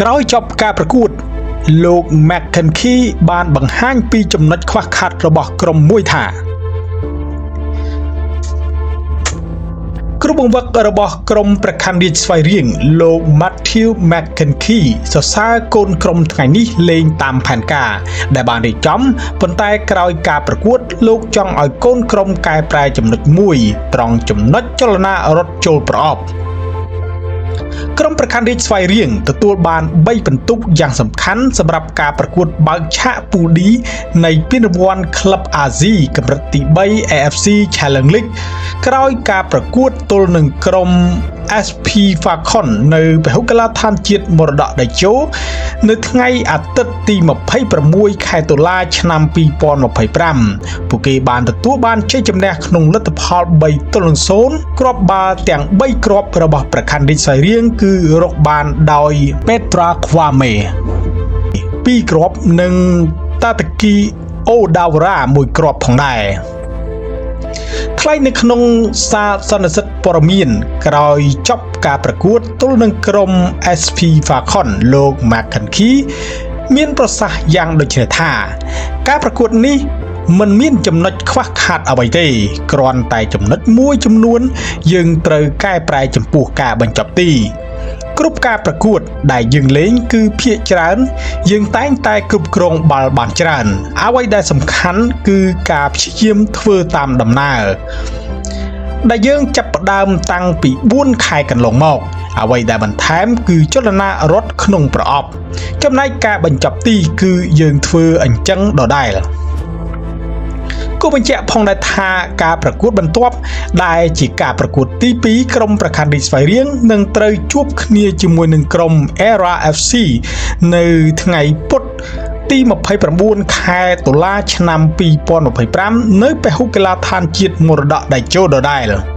ក្រោយចប់ការប្រកួត លោក McConkie បានបង្ហាញពីចំណុចខ្វះខាតរបស់ក្រុមមួយថា គ្រូបង្វឹករបស់ក្រុមព្រះខ័នរាជស្វាយរៀងលោក Matthew McConkie សរសើរកូនក្រុមថ្ងៃនេះលេងតាមផែនការដែលបានរៀបចំប៉ុន្តែក្រោយការប្រកួតលោកចង់ឲ្យកូនក្រុមកែប្រែចំណុចមួយត្រង់ចំណុចចលនារត់ចូលប្រអប់ ក្រុមព្រះខ័នរាជស្វាយរៀងទទួលបាន3ពិន្ទុយ៉ាងសំខាន់សម្រាប់ការប្រកួតបើកឆាកពូល D នៃពានរង្វាន់ក្លឹបអាស៊ីកម្រិតទី3 AFC Challenge League ក្រោយការប្រកួតទល់នឹងក្រុម SP Falcon នៅពហុកីឡដ្ឋានជាតិមរតកតេជោនៅថ្ងៃអាទិត្យទី26ខែតុលាឆ្នាំ2025ពួកគេបានទទួលបានជ័យជំនះក្នុងលទ្ធផល3-0គ្រាប់បាល់ទាំង3គ្រាប់របស់ព្រះខ័នរាជស្វាយរៀងគឺរកបានដោយ Petra Kwame 2គ្រាប់និង Tataki Odawara មួយគ្រាប់ផងដែរថ្លែងនៅក្នុងសារសន្និសីទព័ត៌មានក្រោយចប់ការប្រកួតទល់នឹងក្រុម SP Falcon លោក McConkie មានប្រសាសន៍យ៉ាងដូចនេះថា ការប្រកួតនេះមិនមានចំណុចខ្វះខាតអ្វីទេគ្រាន់តែចំណុចមួយចំនួន យើងត្រូវកែប្រែចំពោះការបញ្ចប់ទី គ្រប់ការប្រកួតដែលយើងលេងគឺភាគច្រើន យើងតែងតែគ្រប់គ្រងបាល់បានច្រើន អ្វីដែលសំខាន់គឺការព្យាយាមធ្វើតាមដំណើរដែលយើងចាប់ផ្ដើមតាំងពី4ខែកន្លងមក អ្វីដែលបន្ថែមគឺចលនារត់ក្នុងប្រអប់ ចំណែកការបញ្ចប់ទីគឺយើងធ្វើអញ្ចឹងដដែលគូបញ្ជាក់ផងដែរថាការប្រកួតបន្ទាប់ដែលជាការប្រកួតទី2ក្រុមព្រះខ័នរាជស្វាយរៀងនឹងត្រូវជួបគ្នាជាមួយនឹងក្រុម Era FC នៅថ្ងៃពុធទី29ខែតុលាឆ្នាំ2025នៅពហុកីឡដ្ឋានជាតិមរតកតេជោដដែល។